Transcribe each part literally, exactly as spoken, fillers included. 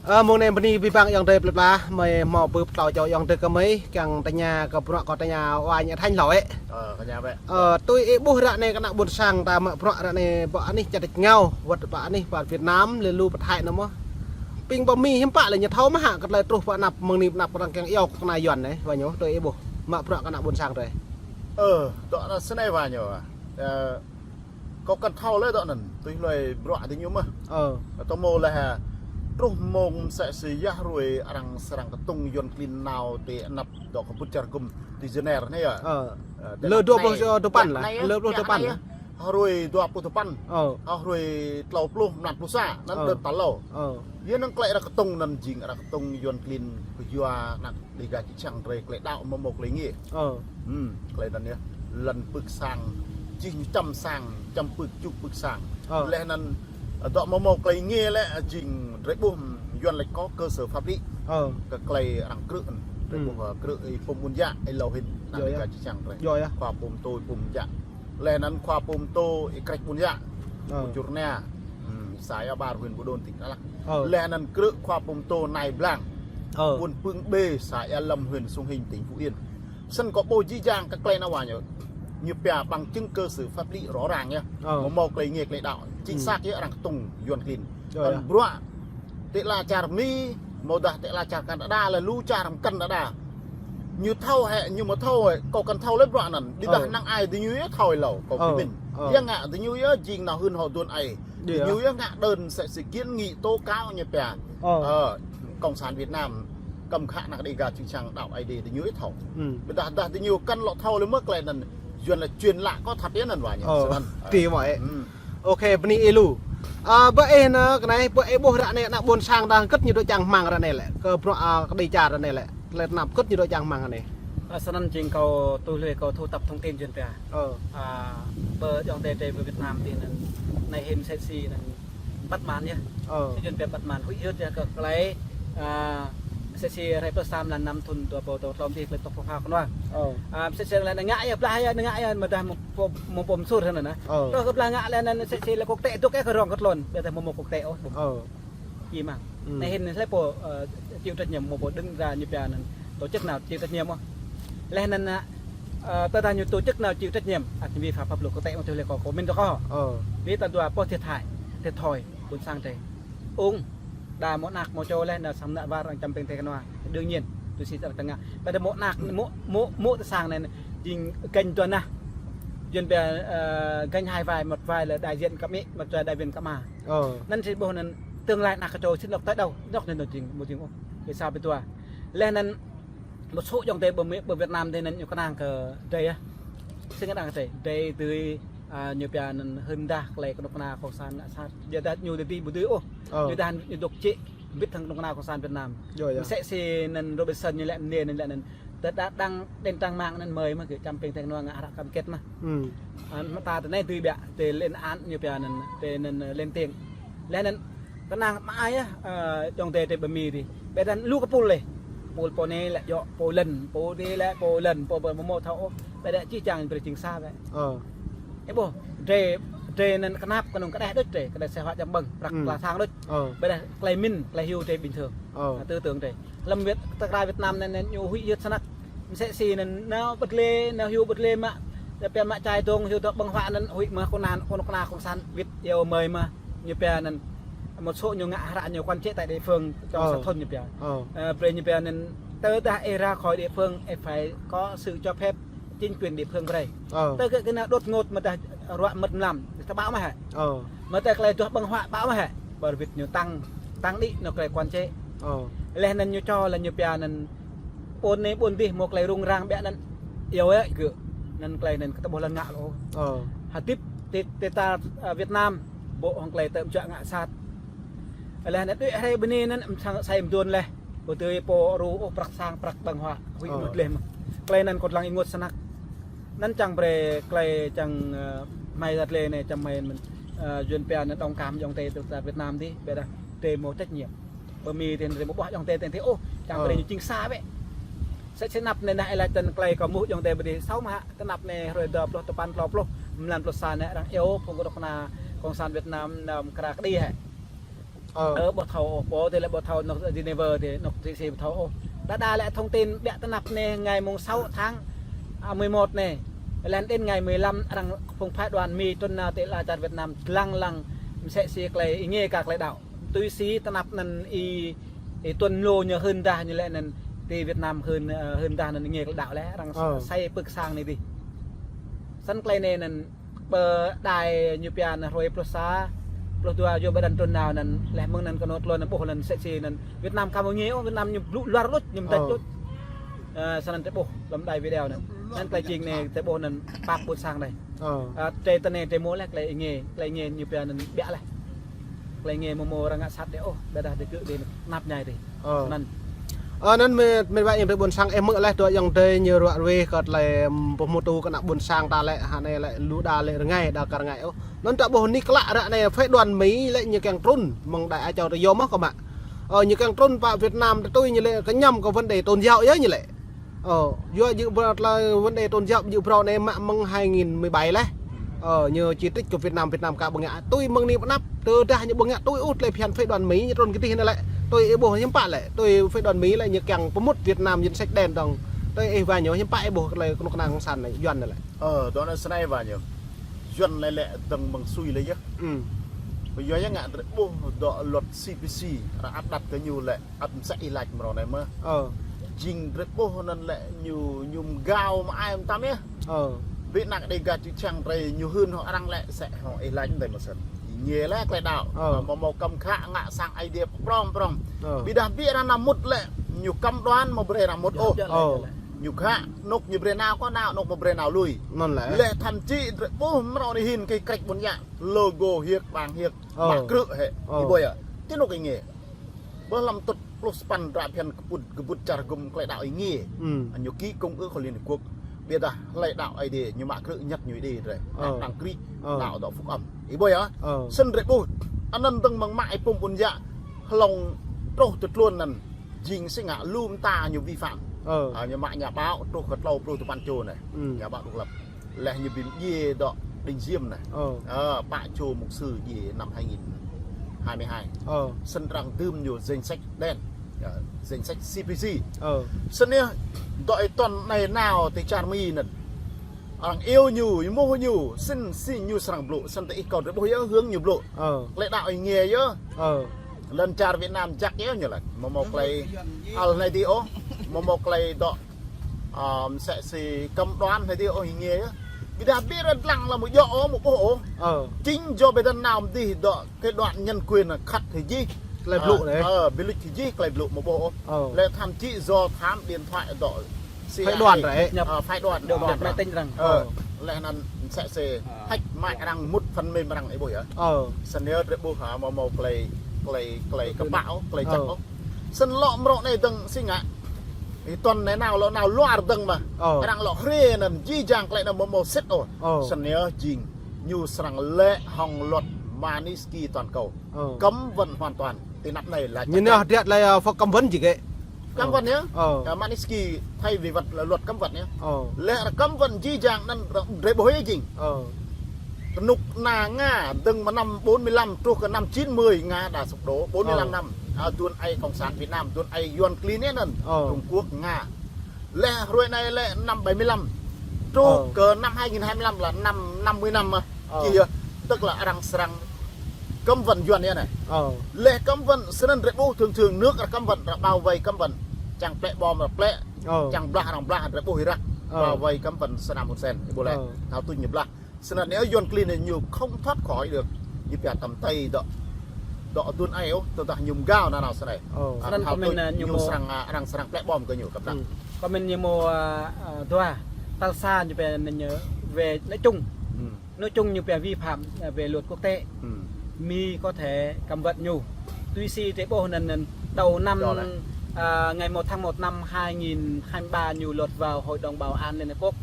Ơ, mông anai bơni abih bang ayŏng adơi plơi pla, mơi hmâo bưp tlâo čô ayŏng adơi kơ mơi, kiăng tơña kơ bruă kâo tơña wa ñă thañ hlâo ĕ. Ơ, tơña bĕ. Ơ, tui ih ƀuh ră anai kơ ană ƀôn sang ta mă bruă ră anai pơ anih čar tač rơngiao, wơ̆t pơ anih pơ Việt Nam, lĕ lu pơ Thái anŭn mơ̆n. Ƀing pơ Mi hiư̆m pă lĕ ñu thâo mơ̆ hă, kơ tơlơi truh pơ anăp mơ̆ng anai pơ anăp arăng kiăng iâu kơ kơna Yuan anai, wa ñu, tui ih ƀuh, mă bruă kơ ană ƀôn sang tui. Ơ, dŏ anŭn snei wa ñu. Ơ, kâo kăn thâo lĕ dŏ anŭn, tui hlơi bruă diñu mơ̆n. Ơ. Tơmô lĕ ha, truh mông mơsĕ si yơh hruê arăng srăng kơtŭng Yuan klin nao tơ anăp dŏ kơ ƀut čar gum ti Geneva anai yơh. Ơ. Ơ, lơ dua pluh dua păn lah, lơ pluh dua păn lah. Hruê dua pluh dua păn. Ơ. Hruê tlâo pluh, mlan pluh sa, anŭn đơ̆n tal hlâo. Ơ. Yơh anŭn tơlơi arăng kơtŭng anŭn jing arăng kơtŭng Yuan klin kơ yua anăp Dega čư̆ čhiăng drơi tơlơi đaŏ mơ̆ mơ̆ tơlơi ngiê. Ơ. Hmm, tơlơi anŭn yơh. Lŏn pưk sang, čih ñu čăm sang, čăm pưk čuk pưk sang. Ơ. Leh anŭn, ơ, dŏ mơ̆ mơ̆ tơlơi ngiê lĕ, jing drơi ƀuh Yuan laĭ kơ cơ sở pháp lý. Ơ. Kơ tơlơi arăng krư̆, drơi ƀuh, ơ, krư̆ ih pum ƀun yă, ih hlâo hĭn, anăp Dega čư̆ čhiăng drơi. Khua pum tui pum yă. Leh anŭn khua pum tui ih krĕč ƀun yă. Ơ. Ƀu čur nea. Hmm, xã Ea Ƀar huyện Buôn Đôn tỉnh Đắk Lắk. Ơ. Leh anŭn krư̆ khua pum tui Nai Blang. Ơ. Ƀuôn Pưng B, xã Ea Lâm, huyện Sông Hinh, tỉnh Phú Yên. Snăn kâo ƀuh jih jang kơ tơlơi anŭn wa ñu. Ñu pia bằng chứng cơ sở pháp lý rõ ràng yơh. Ơ. Mơ̆ mơ̆ tơlơi ngiê tơlơi đaŏ. Chính xác yơh arăng kơtŭng Yuan klin. Anŭn bruă tơlơi čar Mi, mơ̆ dah tơlơi čar Canada lĕ lu čar mơ̆ng Canada. Ñu thâo hĕ, ñu mơ̆ thâo hĕ, kâo kăn thâo lĕ bruă anŭn. Ƀiădah năng ai diñu yơh thâo hlâo, kâo pơmĭn. Yơh ngă diñu yơh jing nao hưn hŏ dôn ai. Diñu yơh ngă đơn mơsĕ si kiến nghị tố cáo ñu pia. Ơ, cộng sản Việt Nam kăm khă anăp Dega čư̆ čhiăng đaŏ Aê Diê diñu yơh thâo. Ƀiădah dah diñu kăn lŏ thâo lĕ mơ̆ tơlơi anŭn. Yuan lĕ truyền lại có thật yơh anŭn wa ñu. Ơ, snăn. Tui mơ̆ ĕ. Ok, bơni ih lu. Ơ, ƀơi anai kơ anai, ƀơi ih ƀuh ră anai ană ƀôn sang ta hơgĕt ñu dŏ čang rơmang ră anai lĕ. Kơ bruă, ơ, kơ Dega ră anai lĕ. Tơlơi tơnap hơgĕt ñu dŏ čang rơmang ră anai. Ơ, snăn jing kâo tui hlơi kâo thu thập thông tin Yuan pia. Ơ. Ơ, ƀơi ayŏng adơi drơi ƀơi Việt Nam dih anŭn, anai hĭn mơsĕ si anŭn bất mãn yơh. Ơ. Yuan pia bất mãn huĭ hyưt yơh kơ tơlơi, ơ, mơsĕ si hrơi pluh sa mlan năm thŭn dua ƀâo dua pluh tlâo dih tơlơi tŏk pơpha kơnua. Ơ. Ơ, mơsĕ si lĕ ngă yơh, blah yơh, ngă yơh, mơ̆ dah mơ̆ pô, mơ̆ pô mơsur hơnŭn anŭn. Ơ. Truh kơ blah ngă lĕ anŭn mơsĕ si lĕ quốc tế dŏ kơ rong kơ tlôn, ƀiădah mơ̆ mơ̆ quốc tế ôh. Ơ. Ih mơ̆ng. Anai hĭn lĕ pô, ơ, chịu trách nhiệm mơ̆ pô đứng ra ñu pia anŭn tổ chức nào chịu trách nhiệm mơ̆. Leh anŭn, ơ, tơdah ñu tổ chức nào chịu trách nhiệm, ăt ñu vi phạm pháp luật quốc tế mơ̆ tui hlơi kâo, kâo pơmĭn tui kâo. Ơ. Vì ta dua pô thiệt hại, thiệt thòi, ƀôn sang drơi. Ung, đa mơ̆ anăp mơ̆ čô leh, đa sang anăp war arăng čăm ping tê kơnua. Đương nhiên, tui si ta tơngă. Ƀiădah mơ̆ anăp, mơ̆, mơ̆, mơ̆ tơ sang anai, jing ganh dua nah. Yuan pia, ơ, ganh hai vai, một vai là đại diện kơ amĭ, một vai đại diện kơ ama. Ơ. Anŭn si ƀuh anŭn tương lai anăp kơ čô sĭt lŏk tơi đaŏ, dŏ anŭn jing, mơ̆ jing ôh. Kơ sa ƀiă dua. Leh anŭn mơ̆ sô ayŏng adơi ƀơi Mi, ƀơi Việt Nam dih anŭn ñu kơnang kơ drơi yơh. Sĭt kơnang kơ drơi. Drơi tui, ơ, ñu pia anŭn hưn dah tơlơi kơnuk kơna cộng sản ngă sat. Ƀiădah ñu dih ƀu dưi ôh. Ơ. Ñu dah ñu dŏ čĕ, bĭt hăng kơnuk kơna cộng sản Việt Nam. Mơsĕ si anŭn Robinson ñu lĕ mơ̆n anŭn lĕ anŭn. Tơdah đăng trên trang mạng anŭn mơi mơ̆ kơ čăm ping tê kơnua ngă hră cam kết mơ̆. Ơ, mơ̆ ta tơ anai tui ƀiă, tê lên án ñu pia anŭn, tê anŭn, ơ, lên tiếng. Leh anŭn kơnang mă ai yơh, ơ, ayŏng adơi drơi ƀơi Mi dih. Ƀiădah lu kơ pul leh. Pul pô anai lĕ djŏ, pô lŏn, pô dih lĕ, pô lŏn, pô ƀơi mơ̆ mơ̆ thâo ôh. Ƀiădah čih čang brơi jing sa ƀiă. Ơ. Ih ƀuh, drơi, drơi anŭn kơnap kơnung kơđeh đôč drơi, kơđeh sĕ huă jăm ƀơ̆ng, prăk pla sang đôč. Ơ. Ƀiădah tơlơi mĭn, tơlơi hyu drơi bình thường. Ơ. Ơ, tư tưởng drơi. Lăm Việt, tơkra Việt Nam anai, anai ñu huĭ hyưt snăk. Mơsĕ si anŭn nao bơtlê, nao hyu bơtlê mă. Tơpă mă čai dong hyu dŏ ƀơ̆ng huă anŭn huĭ mơ̆ kơnuk kơna, kơnuk kơna cộng sản Việt Nam mơi mơ̆. Ñu pia anŭn một số ñu ngă hră ñu quản chế tại địa phương trong xã thôn ñu pia. Ơ. Ơ, brơi ñu pia anŭn tơdah ih ra khỏi địa phương, ih phải có sự cho phép chính quyền địa phương brơi. Ơ. Tơ kơ kơ nao đột ngột mơ̆ dah ruă mơ̆t mlam, tơƀaŏ mơ̆ hă. Ơ. Mơ̆ tơ tơlơi duah ƀơ̆ng huă ƀaŏ mơ̆ hă. Ƀơi Việt ñu tăng, tăng đĭ ñu tơlơi quản chế. Ơ. Leh anŭn ñu čô lĕ ñu pia anŭn ƀôn anai ƀôn dih mơ̆ tơlơi rŭng răng ƀiă anŭn. Iâu ĕ gơ̆. Anŭn tơlơi anŭn kơ ta ƀuh lăng ngă lŏ. Ơ. Hơdip ti, ti ta, ơ, Việt Nam, ƀô̆ hăng tơlơi tơm čuă ngă sat. Leh anŭn đuaĭ hrơi bơni anŭn, ăm sang sai mơdôn leh. Ƀu dưi pô ru ôh prăk sang prăk ƀơ̆ng huă, huĭ mơ̆ dleh mơ̆. Tơlơi anŭn kâo lăng ih ngôt snăk. Anŭn čang brơi tơlơi čang, ơ, mơi dah tơlơi anai čang mơi mơ̆n, ơ, Yuan pia anŭn đồng cảm ayŏng adơi tơ Việt Nam dih, ƀiădah drơi mơ̆ trách nhiệm. Pơ Mi dih drơi mơ̆ ƀuh ayŏng adơi dih ôh, čang brơi ñu jing sa ƀĕ. Sĕ sĕ tơnap anai nah ih laĭ tơlơi kâo mơ̆ ayŏng adơi ƀơi dih sâo mơ̆ hă, tơnap anai hrơi dua pluh, tơpăn tlâo pluh, mlan pluh sa anai arăng iâu phung kơnuk kơna cộng sản Việt Nam nao mơ̆ng kơra kơđi hă. Ơ, ƀu thâo ôh, pô tơ lĕ ƀu thâo, nŏk Geneva tơ, nŏk Thụy Sĩ ƀu thâo ôh. Đa đa lĕ thông tin ƀiă tơnap anai ngày mùng sáu tháng, à, mười một anai. Lĕ đến ngày mười lăm arăng phung phái đoàn Mi trŭn nao tơ ala čar Việt Nam lăng lăng mơsĕ si tơlơi ing kơ tơlơi đaŏ. Tui si tơnap anŭn ih, ih tuan lu ñu hưn dah ñu lĕ anŭn tơ Việt Nam hưn, ơ, hưn dah anŭn ing kơ tơlơi đaŏ lĕ arăng sai pơ̆k sang anai dih. Snăn tơlơi anai anŭn pơ đài ñu pia anŭn hrơi pluh sa, pluh dua yua ƀơi anŭn trŭn nao anŭn lĕ mơ̆ng anŭn kơnơ̆ng tơlơi anŭn ƀuh anŭn mơsĕ si anŭn Việt Nam kăm ing ôh, Việt Nam ñu blŭ luar luč, ñu mơdĕč luč. Ơ, snăn tơ ƀuh lăm đài video anŭn. Anŭn tơlơi jing anai tơ ƀuh anŭn pap ƀôn sang đai. Ơ, tơlơi tơ anai tơlơi mơ̆ lĕ tơlơi ing, tơlơi ing ñu pia anŭn ƀiă lĕ. Tơlơi ing mơ̆ mơ̆ arăng ngă sat đe ôh, ƀiădah tơ kơ đe năp ñai đe. Ơ. Snăn. Ơ, anŭn mĕt, mĕt wa yang tơ ƀôn sang ih hmư̆ lĕ tơ yang tơ ñu ruă ruih kơ tơlơi, ưm, pơhmutu kơ ană ƀôn sang ta lĕ, hă anai lĕ lu đa lĕ rơngai, đa kar rơngai ôh. Anŭn ta ƀuh anai klă ră anai phái đoàn Mi lĕ ñu kiăng trŭn mơ̆ng đai a čô tơ yôm mơ̆ kơ mă. Ơ, ñu kiăng trŭn pơ Việt Nam tơ tui ñu lĕ kơ ñăm kơ vấn đề tôn giáo yơh ñu lĕ. Ơ, yua jing ƀrô tơlơi vấn đề tôn giáo jing ƀrô anai mă mơ̆ng hai nghìn mười bảy lĕ. Ơ, ñu chỉ trích kơ Việt Nam, Việt Nam ka ƀơ̆ng ngă tui mơ̆ng anai pơnăp, tơdah ñu ƀơ̆ng ngă tui ôh tơlơi phiăn phái đoàn Mi ñu trŭn kơ tih anai lĕ. Tui ih ƀuh hiư̆m pă lĕ, tui phái đoàn Mi lĕ ñu kiăng pơmŭt Việt Nam danh sách đen dong. Tui ih wa ñu hiư̆m pă ih ƀuh tơlơi kơnuk kơna cộng sản anai, Yuan anai lĕ. Ơ, dŏ anai snei wa ñu. Yuan anai lĕ dơ̆ng mơ̆ng sui lĕ yơh. Ưm. Yua yang ngă drei ƀuh dŏ luật C P C, arăng áp đặt kơ ñu lĕ ăt mơsĕ ih lač mrâo anai mơ̆. Ơ. Jing drei ƀuh anŭn lĕ ñu, ñu mgao mơai mơtam yơh. Ơ. Ƀiă ană Đêga čư̆ čhiăng drei ñu hưn hŏ arăng lĕ mơsĕ hŏ ih lač anai mơ̆ snăn. Ih ngă lĕ tơlơi đaŏ. Ơ. Mơ̆ mâo kăm khă ngă sang Aê Diê prŏng prŏng. Ơ. Ƀiădah ƀiă arăng nao mŭt lĕ ñu cấm đoán mơ̆ brơi arăng mŭt ôh. Ơ. Ñu khă anŏ ñu brơi nao kơ nao, anŏ mơ̆ brơi nao lui. Anŭn lĕ. Lĕ thậm chí drei ƀuh mrâo anai hĭn kơ krĕč ƀôn djă, logo hiêk, ƀang hiêk, ơ, mă krư̆ hĕ. Ơ. Ih ƀuh yơh. Tơ anŏ ih ngă. Ƀơi lăm tŭt pluh sapăn dră phiăn kơƀut, kơƀut čar gŭm tơlơi đaŏ ih ngă. Ưm. Ñu ký công ước của Liên Hợp Quốc. Ƀiădah tơlơi đaŏ Aê Diê ñu mă krư̆ ñăt ñu đĭ drei. Ơ. Đăng krư̆, ơ, đaŏ dŏ phúc âm. Ih ƀuh yơh. Ơ. Snăn drei ƀuh. Anŭn dơ̆ng mơ̆ng mă ih pŭm ƀôn djă, hlŏng truh tơ tluôn anŭn. Jing si ngă lu mta ñu vi phạm. Ơ. Ơ, ñu mă nhà báo truh kơ tlâo pluh tơpăn čô anai. Ưm. Nhà báo độc lập. Lĕ ñu bi mdjiê dŏ Đinh Diêm anai. Ơ. Ơ, pă čô mục sư djiê năm hai nghìn hai mươi hai. Ơ. Snăn arăng dưm ñu danh sách đen. Ơ, danh sách C P C. Ơ. Snăn yơh, dŏ ih tuan anai nao tơ čar Mi anŭn. Arăng iâu ñu, ih mŭh ñu, snăn si ñu srăng blŭ, snăn tơ ih kâo drei ƀuh yơh hơ̆ng ñu blŭ. Ơ. Tơlơi đaŏ ih ngă yơh. Ơ. Lŏn čar Việt Nam jăk yơh ñu lač. Mơ̆ mâo tơlơi ăl anai dih ôh, mơ̆ mâo tơlơi dŏ, ơ, mơsĕ si cấm đoán anai dih ôh ih ngă yơh. Ƀiădah ƀiă arăng lăng lăm mơ̆ djŏ ôh, mơ̆ ƀuh ôh. Ơ. Chính Joe Biden nao mơ̆ dih dŏ cái đoạn nhân quyền khăt hĭ jih. Tơlơi blŭ anai. Ơ, bi luč hĭ jih tơlơi blŭ mơ̆ ƀuh ôh. Ơ. Lĕ thậm chí do thám điện thoại dŏ phái đoàn ră. Nhập, à, phái đoàn, nhập máy tính rằng. Ơ, lĕ anŭn mơsĕ si hack mă arăng mŭt phần mềm arăng ih ƀuh yơh. Ơ. Snăn yơh drei ƀuh hă mơ̆ mâo tơlơi, tơlơi, tơlơi kơƀah ôh, tơlơi jăk ôh. Snăn lŏ mrâo anai dơ̆ng si ngă. Ih tuan anai nao lŏ nao luar dơ̆ng mơ̆. Ơ. Arăng lŏ hriê anŭn jih jang tơlơi anŭn mơ̆ mâo sĭt ôh. Ơ. Snăn yơh jing ñu srăng lĕ hŏng luật Magnitsky toàn cầu. Ơ. Cấm vận hoàn toàn. Tơ anăp anai lĕ ñu nao hơdră lĕ, ơ, phó cấm vận jing kơ. Cấm vận yơh. Ơ. Ơ, Magnitsky thay vì luật, luật cấm vận yơh. Ơ. Lĕ cấm vận jih jang anŭn drei ƀuh yơh jing. Ơ. Kơnuk kơna Nga dơ̆ng mơ̆ng năm bốn mươi lăm truh kơ năm chín mươi Nga đã sụp đổ, bốn mươi lăm năm. Ơ. Ơ, dŭn ai Cộng sản Việt Nam, dŭn ai Yuan klin anŭn. Ơ. Trung Quốc, Nga. Lĕ hrơi anai lĕ năm bảy mươi lăm. Truh kơ năm hai nghìn hai mươi lăm là năm năm mươi năm mơ̆. Ơ. Jih yơh. Tức là arăng srăng cấm vận Yuan yơh anai. Ơ. Lĕ cấm vận snăn drei ƀuh thường thường nước arăng cấm vận, arăng bao vây cấm vận. Čang plĕ bom arăng plĕ. Ơ. Čang blah arăng blah drei ƀuh Irak. Ơ. Bao vây cấm vận Saddam Hussein. Ih ƀuh lĕ. Ơ. Thâo tui ñu blah. Snăn anai Yuan klin anai ñu không thoát khỏi được. Ñu pia tăm tơi dŏ, dŏ dŭn ai ôh, tơdah ñu mgao nanao snei. Ơ. Snăn comment ñu srăng, arăng srăng plĕ bom kơ ñu kơplah. Comment ñu mơ̆, ơ, dua, tal sa ñu pia anai ñu về nói chung. Nói chung ñu pia vi phạm, ơ, về luật quốc tế. Mi có thể cấm vận ñu. Tui si drei ƀuh anŭn, anŭn đầu năm, ơ, ngày một tháng một năm hai nghìn hai mươi ba ñu lọt vào Hội đồng Bảo an Liên Hợp Quốc.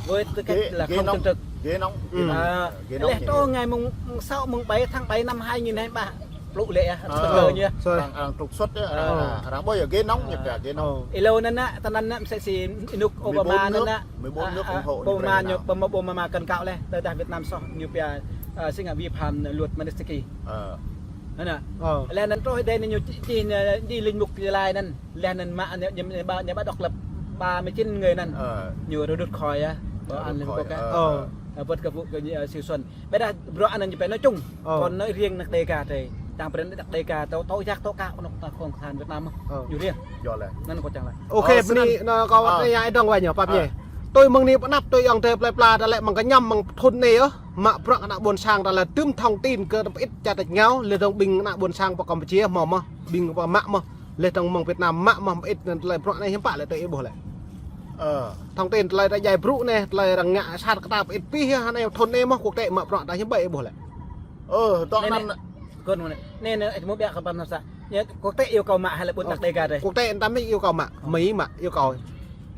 Với tư cách là không thường trực. Ghế nóng. Ơ, lĕ truh ngày mùng, mùng sáu, mùng bảy tháng bảy năm hai nghìn hai mươi ba. Blŭ lĕ, ơ, arăng, arăng trục xuất, ơ, arăng ƀuh yơh ghế nóng ñu pia ghế nóng. Ih hlâo anŭn, tơ anŭn mơsĕ si ih nŭk Obama anŭn. Mười bốn nước ủng hộ Obama ñu, Obama kăn kâo lĕ, tơdah Việt Nam soh ñu pia, ơ, si ngă vi phạm luật Magnitsky. Ơ. Anŭn. Ơ. Laih anŭn truh Ơi Adai anŭn ñu čih, čih, ơ, đi linh mục Gia Lai anŭn. Laih anŭn mă ñu, ñu, ñu ba, ñu ba độc lập ba mươi chín người anŭn. Ơ. Ñu rơđŭt khỏi yơh. Bảo an Liên Hợp Quốc á. Ơ. Ơ, wơ̆t kơ vụ kơ ñu, ơ, Siu Xuân. Ƀiădah bruă anŭn ñu pĕ nói chung. Ơ. Kŏn nói riêng anăk Đêga tơi. Čang prin anăk Đêga tơ, tơ yak tơ kă anŏ ta Cộng sản Việt Nam. Ơ. Ñu riêng. Yơh lĕ. Anŭn kâo čang laĭ. Ôkê, ơ, bơni, snăn. Anŭn kâo wơ̆t ơ, anai ai dŏng wai ñu, pap ñu. Ơ. Tui mơ̆ng anai pơanăp tui ayŏng adơi plơi pla ta lĕ mơ̆ng kơ ñăm mơ̆ng thŭn anai yơh. Mă bruă kơ ană ƀôn sang ta lĕ tơm thông tin kơ pơit čar tač rơngiao, laih dơ̆ng ƀing ană ƀôn sang pơ Campuchia hmâo mơ̆n, ƀing pơ mă mơ̆n, laih dơ̆ng mơ̆ng Việt Nam mă mơ̆n, pơit anŭn tơlơi bruă anai hiư̆m pă lĕ tui ih ƀuh lĕ. Ơ. Thông tin tơlơi ta djai brŭ anai, tơlơi arăng ngă sat kơ ta pơit pih yơh, anai thŭn anai mơ̆n, quốc tế mă bruă ta hiư̆m pă ih ƀuh lĕ. Ơ, tŏ anŭn. Anai, anai, kŏn anai. Anai, anai, ih mă biă kơ păn sa. Anai, quốc tế yêu cầu mă hay là ƀôn ta Đêga tơi? Quốc tế ta mă yêu cầu mă, Mỹ mă yêu cầu.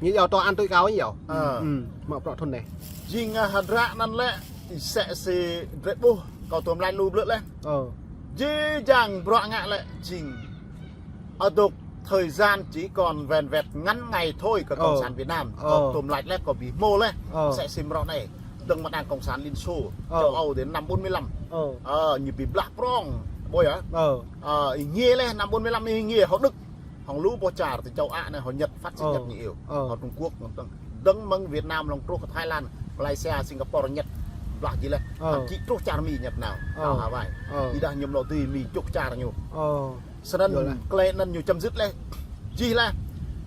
Ñu yua tơ an tui kâo ñu yua. Ơ. Ư, mă bruă thŭn anai. Jing, ơ, hơdră anŭn lĕ, sĕ si drơi ƀuh, kâo tơm laĭ lu blư̆ lĕ. Ơ. Jih jang bruă ngă lĕ, jing. Adôk thời gian chỉ còn vẻn vẹt ngắn ngày thôi kơ Cộng sản Việt Nam. Ơ. Kâo tơm laĭ lĕ, kâo ƀu hmâo lĕ. Ơ. Sĕ si mrô anai. Dơ̆ng mơ̆ng đảng Cộng sản Liên Xô, ơ, châu Âu đến năm bốn mươi lăm. Ơ. Ơ, ñu ƀu blah prong, ƀuh yơh. Ơ. Ơ, ih ngiê lĕ, năm bốn mươi lăm ih ngiê, hŏ Đức. Hŏng lu boh čar, tơ châu Á anai, hŏ Nhật, phát xít Nhật ñu iâu. Ơ. Hŏ Trung Quốc, dơ̆ng mơ̆ng Việt Nam lŏng truh kơ Thái Lan, Malaysia, Singapore, Nhật, blah jih lĕ. Ơ. Thậm chí truh čar Mi Nhật nao, ơ, nao Hawaii. Ơ. Ih đah ñu mlâo tui Mi čuh čar ñu. Ơ. Snăn, yơh lĕ. Tơlơi anŭn ñu chấm dứt lĕ. Jih lĕ.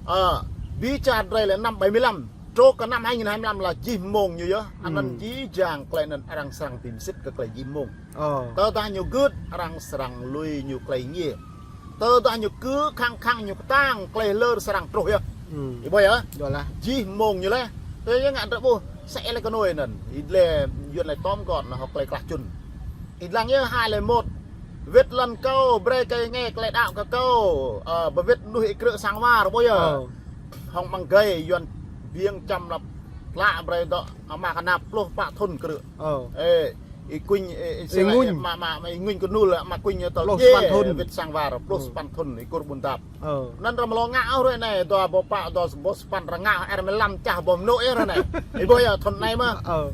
Ơ, ƀing čar drơi lĕ năm bảy mươi lăm. Truh kơ năm hai nghìn hai mươi lăm lĕ jih mông ñu yơh. Ư. Anŭn jih jang tơlơi anŭn arăng srăng bi msĭt kơ tơlơi jih mông. Ơ. Tơdah ñu gưt arăng srăng lui ñu tơlơi ngiê. Tơdah ñu kơ khăng khăng ñu kơtang tơlơi lơr srăng truh yơh. Ư. Ih ƀuh yơh. Yơh lĕ. Jih mông ñu lĕ. Tơdah ngă drơi ƀuh. Sĕ lĕ kơ anai anŭn. Ih lĕ yuan lĕ tơm gŏn anŭn hŏ tơlơi klah čŭn. Ih lăng yơh hai lẻ một. Wĭt lŏn kâo, brơi kơ ih ngă tơlơi đaŏ kơ kâo. Ơ, ƀu wĭt mơnuih ih krư̆ sang war, ƀuh yơh. Ơ. Hŏng ƀăng gai, yuan biêng čăm lăp tlă brơi dŏ, ama kơnap pluh pă thŭn krư̆. Ơ. Ê, ih kuñ, ê, ih sĭ lĕ, ih mă, mă, mă, ih ngŭñ kơnul lĕ, ama kuñ tơl pluh sapăn thŭn. Wĭt sang war, pluh sapăn thŭn, ih kur ƀun dap. Ơ. Anŭn ră mlâo ngă ôh ră anai, dua boh pă, dua boh sapăn rơngah, er mlam čah boh mơnŭ yơh ră anai. Ih ƀuh yơh, thŭn anai mơ̆n. Ơ.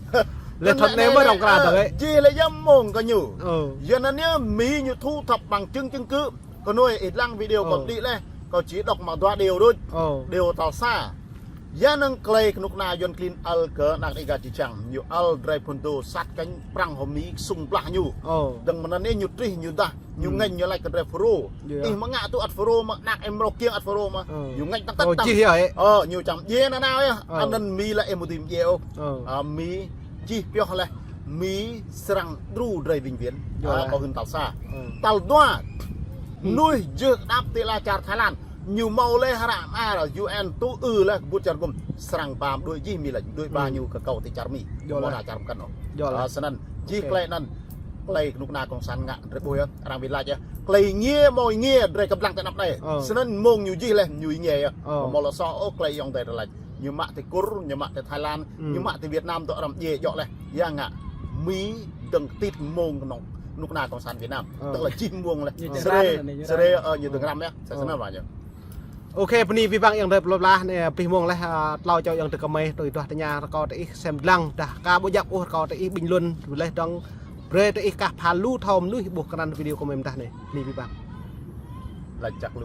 Lĕ thŭn anai mơ̆n rŏng kra dơ̆ng ê. Jih lĕ yăm mông kơ ñu. Ơ. Yua anŭn yơh Mi ñu thu thập bằng chứng, chứng cứ. Kơ anai ih lăng video kâo đĭ lĕ. Kâo či đŏk mă dua điều đôč. Ơ. Điều tal sa. Yua anŭn tơlơi kơnuk kơna yuan klin ăl kơ anăk Đêga či čang. Ñu ăl drơi phŭn dô sat kơnh prăng hŏ Mi sung blah ñu. Ơ. Dơ̆ng mơ̆ng anŭn ñu trih ñu dah. Ñu ngêñ ñu laĭ kơ drơi Fulro. Ih mơ̆ ngă tŭ ăt Fulro mơ̆, anăk ih mrô kiăng ăt Fulro mơ̆. Ơ. Ñu ngêñ tơ̆ng tơ̆ng. Ơ, ñu čang djai nanao yơh. Ơ. Anŭn Mi lĕ ih mơ̆ dưi djai ôh. Ơ. Ơ, Mi jih pioh lĕ Mi srăng đru drơi vĩnh viễn. Yơh. Ơ, kâo hưn tal sa. Ơ. Tal dua. Mơnuih jơh đăp ti ala čar Thái Lan. Ñu hmâo lĕ hră mơar U N tŭ ư lĕ kơ ƀut čar gum. Srăng ba mơđuaĭ jih Mi lĕ đuaĭ ba ñu kơ kâo ti čar Mi. Yơh. Mơ̆ đa čar mkăn ôh. Yơh. Ơ, snăn jih tơlơi anŭn. Tơlơi kơnuk kơna cộng sản ngă drơi ƀuh yơh, arăng wĭt laĭ yơh. Tơlơi ngiê hmâo ih ngiê drơi kơblang tơ anăp anai. Ơ. Snăn mông ñu jih lĕ ñu ih ngiê yơh. Ơ. Mơ̆ lŏ sô ôh tơlơi ayŏng adơi drơi laĭ. Ñu mă ti Kur, ñu mă ti Thái Lan, ñu mă ti Việt Nam dŏ arăng djai djŏ lĕ. Yua ngă Mi dơ̆ng tit mông kơnuk kơna cộng sản Việt Nam. Ơ. Tức là jih mông lĕ. Srê, srê, ơ, ñu dơ̆ng răm yơh. Srê snăn wă ñu. Ôkê, bơni abih bang ayŏng adơi plơi pla, anai abih mông lĕ, ơ, tlâo čô ayŏng adơi kơmơi, tui duah tơña rơkâo tơ ih sem dlăng, dah ka ƀu djăp ôh rơkâo tơ ih bình luận, laih dơ̆ng brơi tơ ih kah pha lu thâo mơnuih ƀuh krăn video kơmơi mơdah anai, bơni abih bang. Laĭ čăk lu.